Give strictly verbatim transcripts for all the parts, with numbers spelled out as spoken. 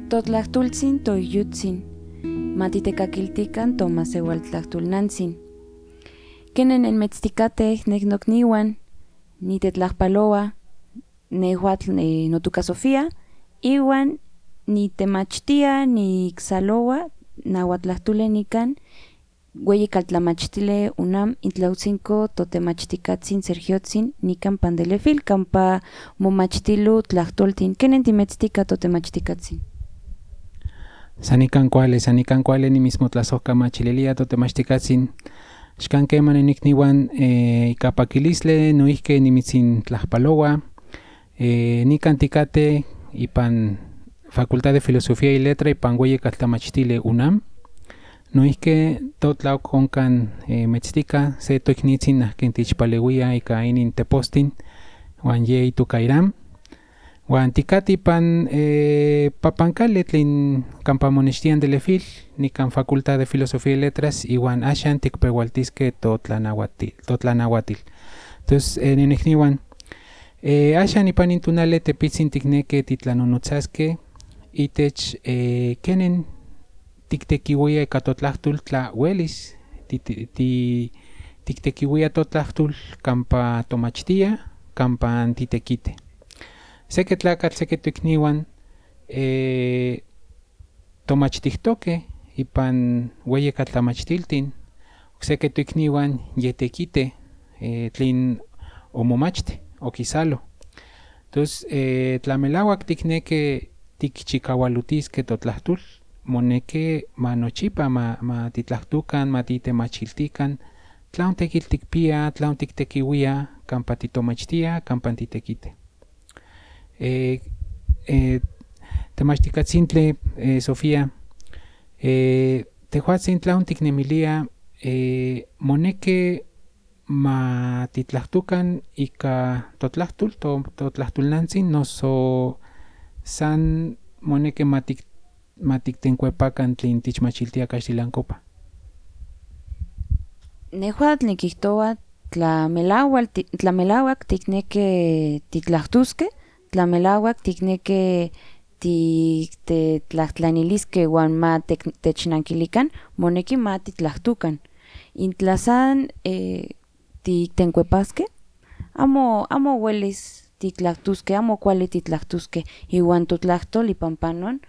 Totlahtultzin toiyutzin. Ma titekakiltikan tomaseualtlahtulnantzin. Kenen nenmetstikatej nek nokniuan, nitetlajpaloua, nehuatl, eh, notuka Sofía, iuan nitemachtia niksalohua nahuatl tlahtule nikan Ueyi Kaltlamachtile UNAM, intlautzinko totemachtikatsin Sergiotzin nikan Pandelefil, kampa momachtilo tlahtoltin. Kenen timetstika totemachtikatsin. San nikan kuali, san nikan kuali nimitsmotlazojkamachililia totemachtikatsin. Xkan kema nokniuan, eh, ika pakilistli noijki nimitsintlajpaloua. Eh, nikan tikatej ipan Facultad de Filosofía y Letra ipan Ueyi Kaltlamachtile UNAM. Noijki totlauk onkan, eh, metstika se toiknitzin aken tichpaleuia ika inin tepostin, huan yei itoka Irán. Huan tikatij ipan, eh, papankali tlin kampa moneshtia Ndelefil, nikan Facultad de Filosofía y Letras, ihuan ashan tikpehualtiske totlanahuatil, totlanahuatil. Tos, eh, nokniuan, eh, ashan ipan nin tonali tepitzin tikneki titlanonotsaske itech, eh, kenen tiktekiuia ika totlajtol tla huelis ti, ti, ti, tiktekiuia totlajtol kampa tomachtia, kampa titekiti. Seki tlakatl, seki toikniuan, eh, tomachtijtoke ipan ueyi kaltlamachtiltin, okseki toikniuan yektekiti, eh, tlin omomachti, okisalo. Tos, eh, tla melahuak tikneki tikchikahualotiske totlajtol, moneki ma nochipa ma, ma titlajtokan, ma titemachiltikan, tlaon tekitl tikpia, tlaon tiktekiuia, kampa titomachtia, kampa titekiti. Eh, eh, temachtikatsintle, eh, Sofía, eh, tehuatzin tlaon tiknemilia, eh, moneki ma titlajtokan ika totlajtol, to, totlajtolnantzin, noso san moneki ma tik, ma tiktenkuepakan tlin tichmachiltia kaxtilankopa? Nehuatl nikijtoua, tla melahual ti, tla melahuak tikneki titlajtoske, tla melahuak tikneki tiktetlajtlaniliske huan ma tek, technankilikan, moneki ma titlajtokan. In tla san, eh, tiktenkuepaske, amo, amo huelis titlajtoske, amo kuali titlajtoske, ihuan totlajtol ipan panon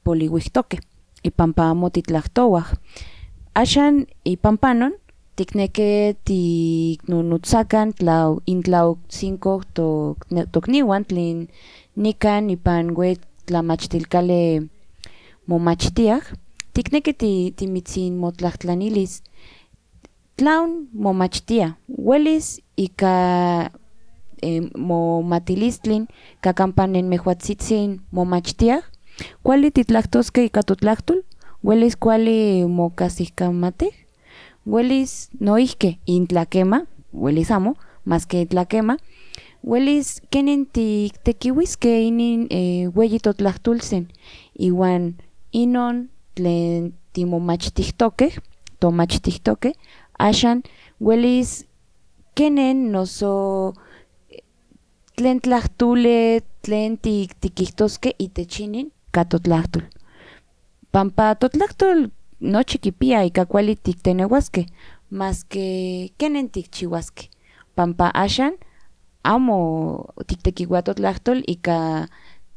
polihuiktoke, ipan pa amo titlajtohuak. Ashan ipan panon tikneki tiknonotsakan tla, intlautzinko to, tokniuan tlin nikan ipan ueyi tlamachtilkali momachtiaj, tikneki ti, timitsinmotlajtlanilis, tlaon momachtia, huelis ika, eh, momatilistlin kakampa nenmehuatzitsin momachtiaj, kuali titlajtoske ika totlajtol, huelis kuali mokasijkamatij, huelis noijki in tla kema, huelis amo, maske in tla kema, huelis kenen tiktekiuiske inin, eh, ueyi totlajtoltzin, ihuan inon tlen timomachtijtoke, tomachtijtoke, ashan huelis kenen noso tlen tlajtole, tlen ti, tikijtoske itech inin ka totlajtol. Pampa totlajtol nochi kipia ika kuali tiktenehuaske, maske kenen tikchihuaske. Pampa ashan amo tiktekiua totlajtol ika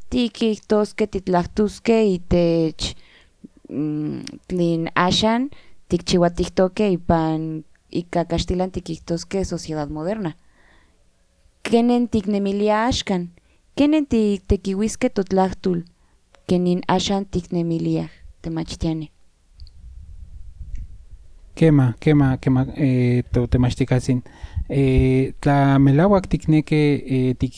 tikijtoske, titlajtoske itech, mm, tlin ashan tikchihuatijtoke ipan, ika kaxtilan tikijtoske sociedad moderna. Kenen tiknemilia axkan, kenen tiktekiuiske totlajtol, kenen ashan tiknemilia, temachtiani. Kema, kema, kema, eh, to, temachtikatsin. Eh, tla melahuak tikneki, eh, tik,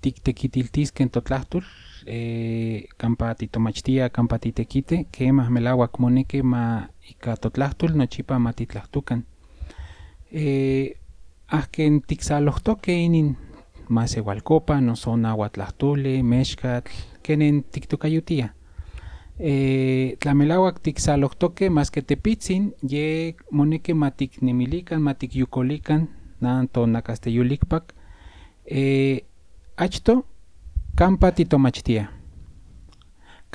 tiktekitiltiske totlajtol, eh, kampa titomachtia, kampa titekiti, kema melahuak moneki ma ika totlajtol nochipa ma titlajtokan. Eh, aken tiksalojtoke inin, maseualkopa, noso nahuatl tlajtoli, mexkatl, kenen tiktokayutia. Eh, tla melahuak tiksalojtoke, maske tepitzin, yek moneki ma tiknemilikan, ma tikyukolikan, nan to nakaste yulikpak. Eh, achto, kampa titomachtia.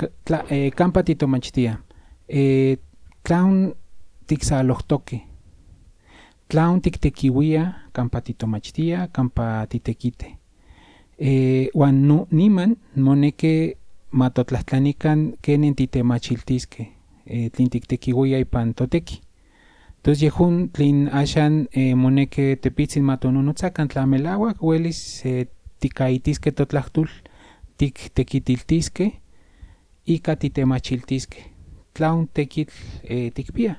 K- tla- eh, kampa titomachtia, eh, tlaun tiksalojtoke, tlaun tiktekihuia kampa titomachtia, kampa titekite. Eh, huan no- niman moneki ma totlajtlanikan kenen titemachiltiske, eh, tlin tiktekihuia ipan toteki. Tos yejun tlin ashan, eh, moneki tepitzin ma tononotsakan tla melahuak huelis, eh, tikaitiske totlajtol, tiktekitiltiske, ika titemachiltiske tlaun tekitl, eh, tikpia.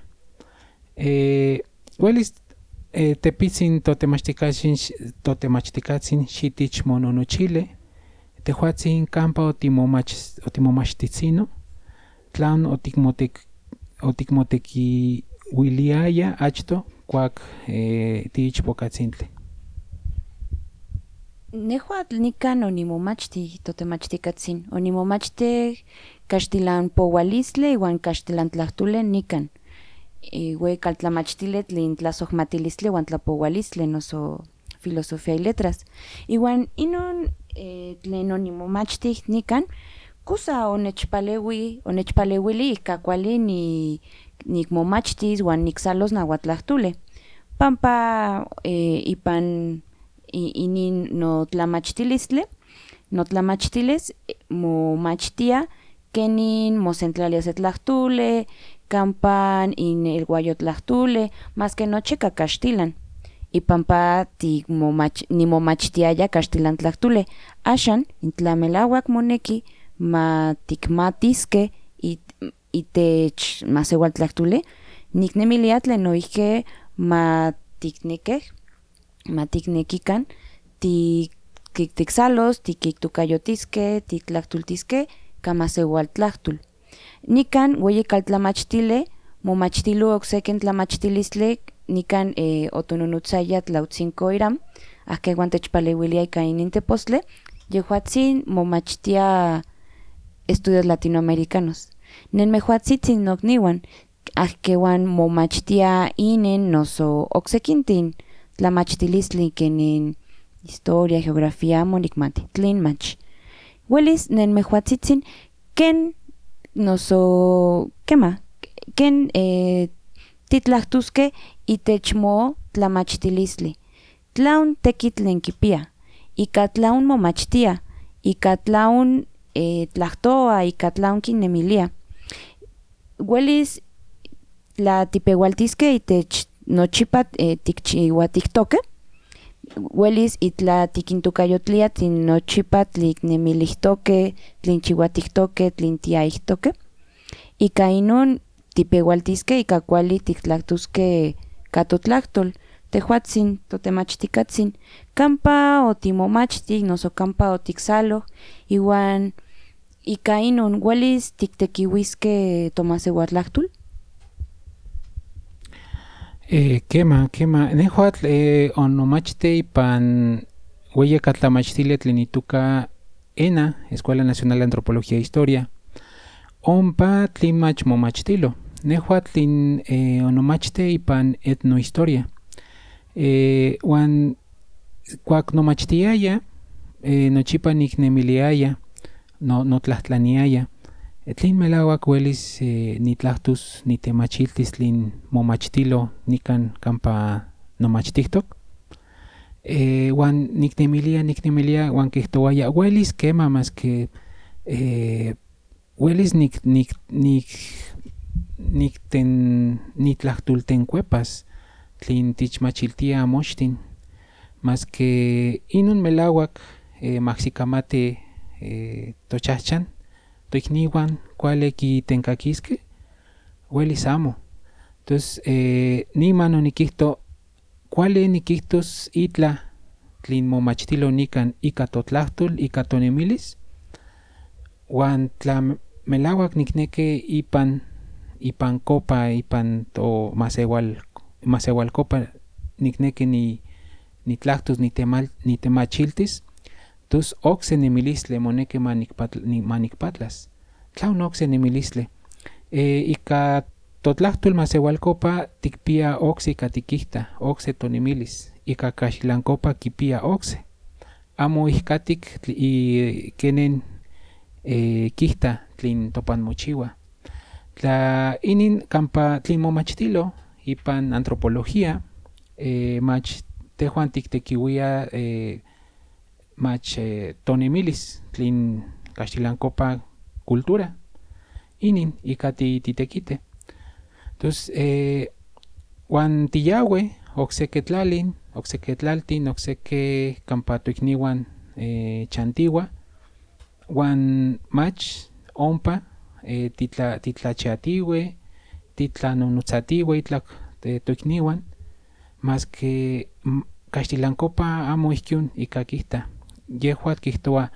Eh, huelis, eh, tepitzin totemachtikatsin, totemachtikatsin xitichmononochili, tehuatzin kampa otimomach- otimomachtizhino, tlaun otikmotek- otikmotekihuiliaya achto kuak, eh, tiichpokatzintli. Nehuatl nikan onimomachti, totemachtikatsin, onimomachti kaxtilan poualistli huan kaxtilan tlajtoli nikan, eh, hueyi kaltlamachtili tlin tlasojmatilistli huan tlapoualistli noso filosofía y letras. Ihuan inon, eh, tlen onimomachti nikan, kusa onechpalehui- onechpalehuili ika kuali ni- nikmomachtis huan niksalos nahuatl tlajtoli. Pampa, eh, ipan i- inin notlamachtilistli, notlamachtilis, eh, momachtia kenin mosentlalia se tlajtoli, kampa inelhuayo tlajtoli, maske nochi ka kaxtilan. Ipampa ti- momach- nimomachtiaya kaxtilan tlajtoli. Ashan, intla melahuak moneki ma tikmatiske it- itech masehual tlajtoli, niknemilia tlen noike ma tiknekek, ma tiknekikan, ti- ti- tiksalos, tikiktokayotiske, titlajtoltiske ka masehual tlajtol. Nikan hueyi kaltlamachtili momachtilo okse ken tlamachtilistli, nikan, eh, otononotsaya Tlautsin Koiram, aki huan techpalehuilia ika inin tepostli, yehuatzin momachtia estudios latinoamericanos. Nenmehuatzitzin noknihuan, aki huan momachtia inen noso oksekintin tlamachtilistli kenin historia, geografía, amo nikmati, tlen mach. Huelis nenmehuatzitzin ken noso kema, ken, eh, titlajtoske itech motlamachtilistli. Tlaun tekitl len kipia, ika tlaun momachtia, ika tlaun, eh, tlajtoa, ika tlaun kinnemilia. Huelis tla tipehualtiske itech nochipa, eh, tikchihuatijtoke, huelis itla tikintokayotlia tlin nochipa tliknemilijtoke, tlin chihuatijtoke, tlin tiaijtoke. Ika inon tipehualtiske ika kuali tiktlajtoske ka totlajtol, tehuatzin, totemachtikatsin, kampa otimomachti noso kampa otiksaloj, ihuan ika inon huelis tiktekihuiske tomasehual tlajtol? Eh, kema, kema. Nehuatl, eh, onomachti ipan hueyi kaltlamachtili tlen itoka ENA, Escuela Nacional de Antropología e Historia. Ompa tlin mach momachtilo. Nehuatl tlin, eh, onomachti ipan etnohistoria. Eh, huan kuak nomachtiaya, eh, nochipa niknemiliaya, no- notlajtlaniaya, eh, tlin melahuak huelis, eh, nitlajtos, nitemachiltis tlin momachtilo nikan kampa nomachtijtok. Eh, huan niknemilia, niknemilia, huan kijtouaya, huelis kema, maske, eh, huelis nik- nik- nik- nikten- nitlajtoltenkuepas tlin tichmachiltia mochtin. Maske inon melahuak, eh, maksikamati, eh, tochajchan, toiknihuan kuali kiitenkakiske, huelis amo. Tos, eh, niman onikijto, kuali nikijtos itla tlin momachtilo nikan ika totlajtol, ika tonemilis. Huan tla melahuak nikneki ipan, ipan kopa, ipan tomasehual, masehual kopa nikneki ni- nitlajtos, nitemal- nitemachiltis, tos okse nemilistli moneki ma nikpat- ni- ma nikpatlas. Tlaun okse nemilistli. Eh, ika totlajtol masehual kopa tikpia okse ika tikijta, okse tonemilis. Ika kaxlan kopa kipia okse. Amo ijkatik tl- i- kenen, eh, kijta tlin topan mochihua. Tla inin kampa tlin momachtilo ipan antropología, eh, mach tehuan tiktekihuia, eh, mach, eh, tonemilis tlin kaxtilankopa cultura. Inin ika ti, titekite. Tus, eh, huan tiyahui okseki tlalin, okseki tlaltin, okseki kampa toiknihuan, eh, chantihua, huan mach ompa, eh, titla, titlachiatihue, titlanonotsahtihue itlak, eh, toiknihuan, maske, mm, kaxtilankopa amo ijkon ika kijta. Yehuan kijtoa,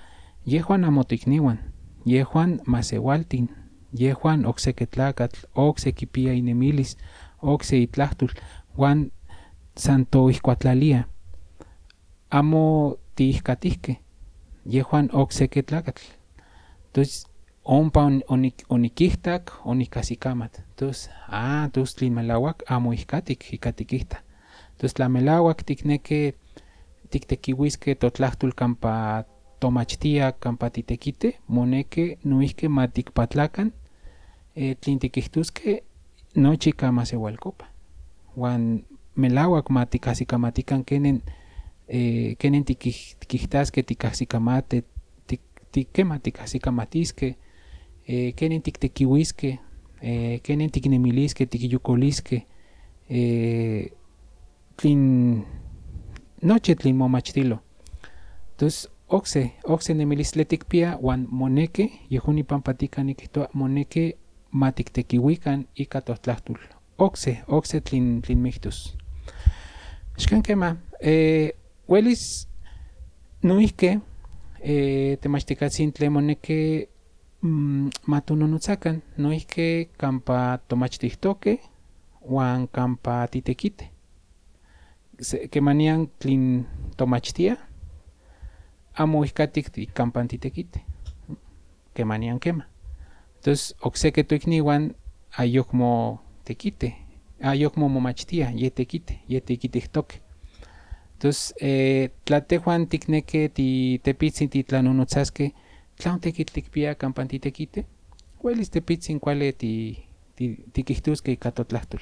yehuan amo toiknihuan, yehuan masehualtin, yehuan okseki tlakatl, okse kipia inemilis, okse itlajtol, huan san toijkuatlalia. Amo tiijkatihke, yehuan okseki tlakatl. Tus ompa on-, onik-, onikijtak, onikajsikamat. Tus, ah, tus tlin melahuak amo ijkatik, ika tikijta. Tus tla melahuak tikneki tiktekihuiske totlajtol kampa tomachtia, kampa titekite, moneki noijki matikpatlakan, eh, tlin tikijtuske nochi ika masehualkopa. Huan melahuak matikajsikamatikan kenen, eh, kenen tikij-, tikijtaske tikajsikamati, tik-, ti-, kema tikajsikamatiske, eh, kenen tiktekihuiske, eh, kenen tiknemiliske, tikyukoliske, eh, tlin nochi tlin momachtilo. Tus okse, okse nemilistli tikpia huan moneki, yejuan nipampatika nikijtoa moneki matiktekihuikan ika totlajtol. Okse, okse tlin, tlin miktus. Xken kema, eh, huelis noijki, eh, temachtikatsin tle moneki, mm, matononotsakan, noijki kampa tomachtijtoke, huan kampa titekite. Se-, kemanian tlin tomachtia, amo ijkatik ti-, kampan titekite. Kemanian kema. Tus okseki toiknihuan ayokmo tekite, ayokmo momachtia, yeh tekite, yeh tekitijtoke. Tus, eh, tla tehuan tikneki ti-, tepitsin titlanonotsaske, tlaon tekitl tikpia kampan titekite, huelis tepitsin kuali ti-, ti-, tikijtuske ika totlajtol.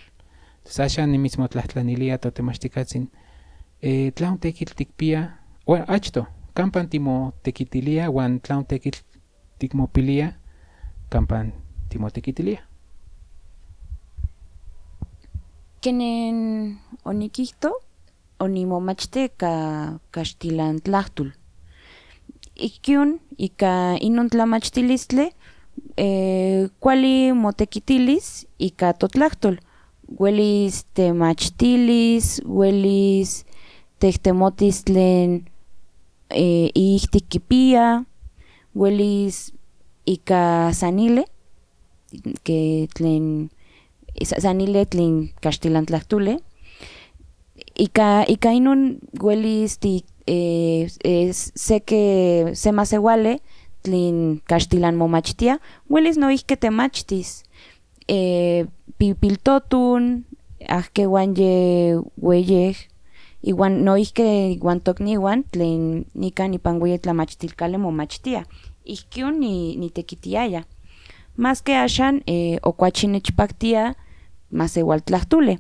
Tus axan nimitsmotlajtlanilia totemachtikatsin, eh, tlaon tekitl tikpia, o achto, kampan timotekitilia huan tlaon tekitl tikmopilia kampan timotekitilia. Kenen onikijto, onimomachti ka-, kaxtilan tlajtol. Ikon, ika inon tlamachtilistli, eh, kuali motekitilis ika totlajtol. Huelis temachtilis, huelis tejtemotis tlen, eh, ijtik kipia, huelis ika sanile, ke tlen, sa-, sanile tlen kaxtilan tlajtole. Ika, ika inon huelis ti, eh, eh, seke, se masehuale tlen kaxtilan momachtia, huelis noijki temachtis, eh, pi-, piltoton, ahke huan ye hueyek, ihuan noijki ihuan toknihuan tlen nikan ipan hueyi tlamachtilkali momachtia. Ikon ni, nitekitiaya. Maske axan, eh, okuachi nechpaktia masehualtlajtole.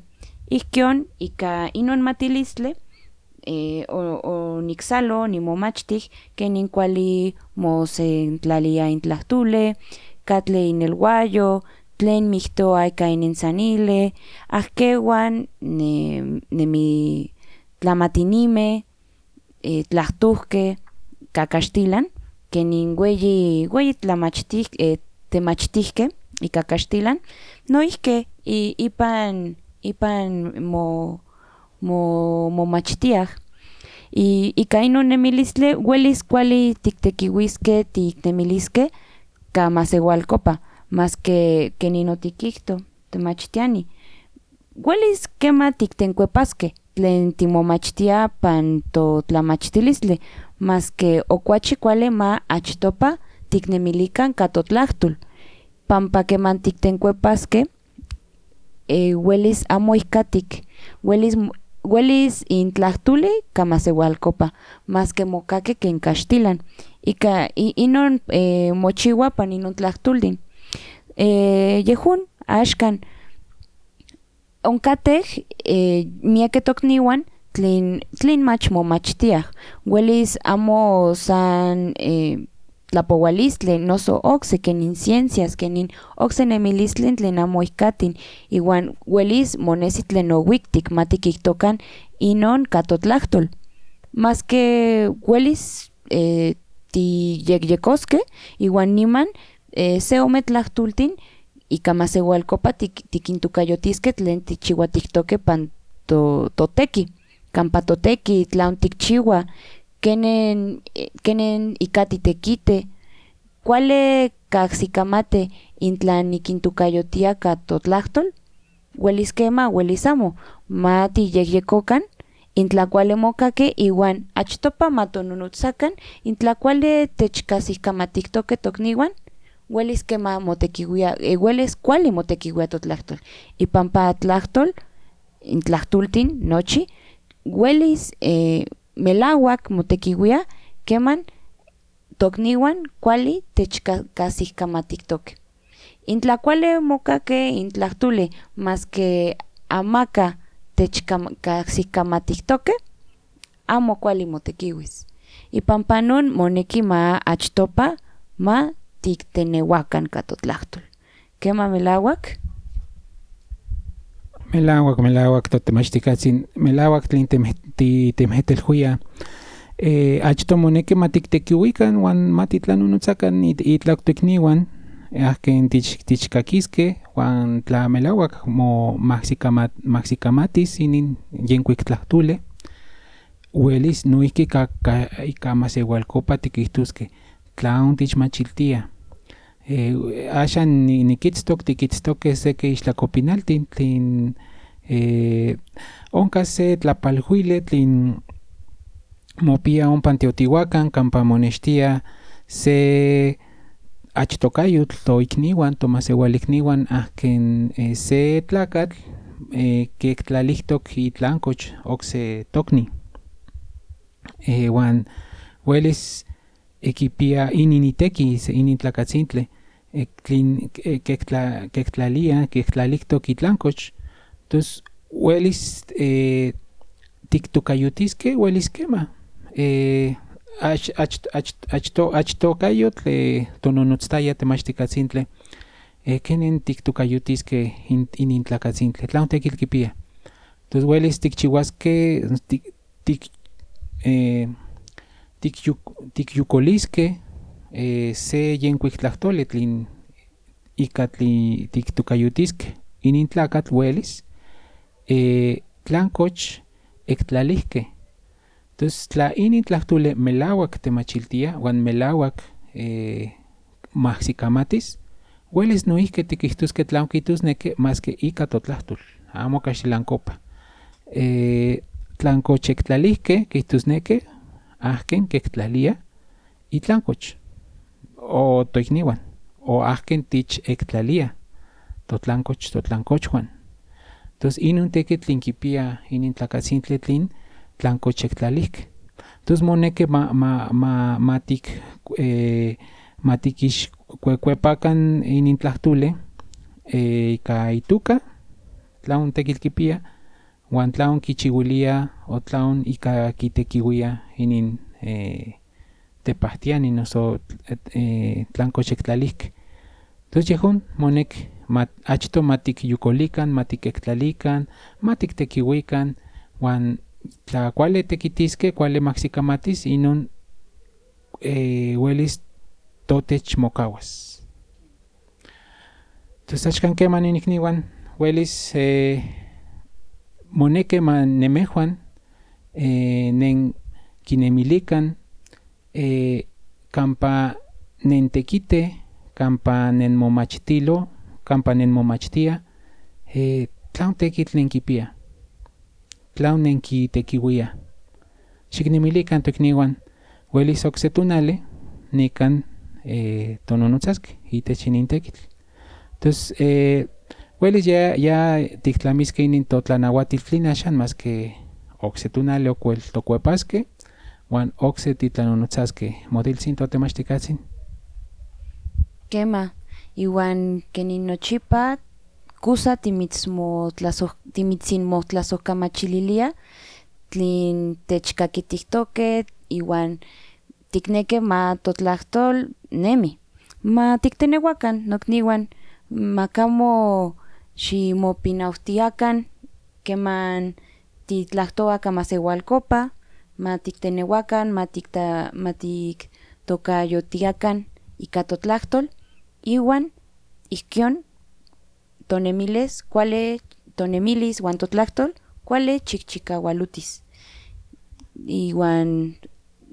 Ikon ika inon matilistli, eh, o, oniksalo, nimomachtik, kenin kuali mosentlalia intlajtole, katli inelhuayo, tlen miktoa ika ininsanile, ahke huan ne-, nemi tlamatinime, eh, tlajtohke ka kaxtilan, kenin hueyi, hueyi tlamachtik-, eh, temachtihke ika kaxtilan, noijki i-, ipan, ipan mo-, mo-, momachtiaj. I-, ika inon nemilistli, huelis kuali tiktekihuiske, tiknemiliske, ka masehualkopa, maske kenin otikijto, temachtiani. Huelis kema tiktenkuepaske tlen timomachtia pan totlamachtilistli, maske okuachi kuali ma achtopa tiknemilikan ka totlajtol. Pampa keman tiktenkuepaske, eh, huelis amo ijkatik, huelis m-, huelis in tlajtuli kamasehualkopa, maske mokake ken kaxtilan. Ika i- inon, eh, mochiua pan inon tlajtultin. Eh, yehun, axkan, onkatej, eh, mieke toknihuan tlin, tlin mach momachtiaj. Huelis amo san, eh, tlapohualistli noso okse ken in ciencias, ken in okse nemilistli tlin amo ikatin, ihuan huelis monesi tlenohuiktik ma tikiktokan inon ka totlajtol. Maske huelis, eh, tiyekyekoske, ihuan niman, eh, se ome tlajtultin ika masehualkopa tik- tikintokayotiske tlin tichihuatijtoke pan to- toteki, kampa toteki, tlaon tikchihua, kenen, eh, kenen ika titekite, kuale kajsikamate intla nikintokayotia ka totlajtol. Huelis kema, huelis amo. Ma tiyekyekookan, intla kuale mokake ihuan achtopa ma tononotsakan, intla kuale techkajsikamatijtoke toknihuan, huelis kema motekihuia, eh, huelis kuali motekihuia totlajtol. Ipampa tlajtol, in tlajtultin nochi, huelis, eh, melahuak motekihuia keman toknihuan kuali techkajsikamatijtoke. Intla kuale mokake in tlajtuli, maske amaka techkajsikamatijtoke, amo kuali motekihuis. Ipampa non moneki ma achtopa ma tiktenehuakan ka totlajtol. Kema melahuak. Melahuak, melahuak, to temachtijkatsin, melahuak tlin teme- ti- temetelhuia. Eh, achto moneki ma tiktekihuikan huan ma titlanonotsakan it- itlak toknihuan, eh, aken tich- tichkakiske, huan tla melahuak mo- majsikama- majsikamatis inin yenkuik tlajtuli, huelis noijki ka- ka- ika masehualkopa tikijtuske, tlaon tichmachiltia. Eh, ashan ni- nikitstoke, tikitstoke se ke ixtlakopinaltin tlin, eh, onka se tlapalhuili tlin mopia ompa tiotihuakan kampa monextia se achtokayotl to iknihuan, to masehualiknihuan, aken, eh, se tlakatl, eh, kektlalijtok itlankoch okse tokni. Eh, huan huelis, eh, kipia inin iteki, se inin tlakatsintli, eh, tlin, eh, kektla- kektlalia, kektlalijtok itlankoch. Tos, huelis, eh, tiktokayotiske, huelis kema. Eh, ach- ach- ach- achto- achtokayotl, eh, tononotstaya temachtijkatsintli, eh, kenen tiktokayotiske in- inin tlakatsintli, tlaon tekitl kipia. Tos, huelis tikchihuaske, tik- tik- eh, tikyuk- tikyukoliske, eh, se yenkuik tlajtoli tlin ika tlin tiktokayotiske inin tlakatl, huelis, eh, tlankoch ektlalijke. Tos, tla inin tlajtoli melahuak temachiltia huan melahuak, eh, majsikamatis, huelis noijki tikijtuske tlaon kijtosneki maske ika totlajtol, amo kaxtilankopa. Eh, tlankoch ektlalijke kijtosneki aken kektlalia itlankoch, o toiknihuan, o aken tich ektlalia totlankoch, totlankochhuan. Tos, inin tekitl tlin kipia inin tlakatsintli tlin tlankoch ektlalijke. Tos, moneki ma- ma- ma- ma tik- eh, ma tikixkuekuepakan inin tlajtoli, eh, ika itoka, tlaon tekitl kipia, huan tlaon kichihuilia, o tlaon ika kitekihuia inin, eh, tepajtiani noso, eh, tlankoch ektlalijke. Tos, yehun monek ma- achto ma tikyukolikan, ma tikektlalijkan, ma tiktekihuikan, huan tla kuali tekitiske, kuali majsikamatis, inin, eh, huelis totech mokahuas. Tos, axkan kema, noniknihuan, huelis, eh, moneki ma nemejuan, eh, nenkinemilikan, eh, kampa nentekite, kampa nenmomachtilo, kampa nenmomachtia, eh, tlaon tekitl nenkipia, tlaon nenkitekihuia. Xiknemilikan, toiknihuan, huelis okse tonali nikan, eh, tononotsaske itech inin tekitl. Tos, eh, huelis ya- ya tiktlamiske inin totlanahuatil tlin axan, maske Okse tonali okuel tokuepaske huan okse titlanonotsaske. Modiltzin to temach tikatsin. Kema, ihuan keni nochipa kusa timitsin motlasohkamachililia tlin techkakitihtoke ihuan tikneke ma totlahtol nemi. Ma tiktenehuakan noknihuan, ma kamo ximopinautiakan keman titlahtohuakan masehualkopa, ma tiktenehuakan, ma tikta- ma tiktokayotiakan ika totlahtol ihuan ikkion tonemilis kuali, tonemilis huan totlahtol kuali chikchikahualutis. Ihuan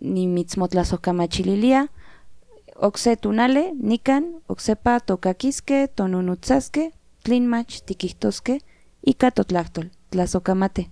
nimitsmotlasojkamachililia okse tonali nikan oksapa tokakiske tononotsaske tlin mach tikijtoske ika totlahtol. Tlasojkamate.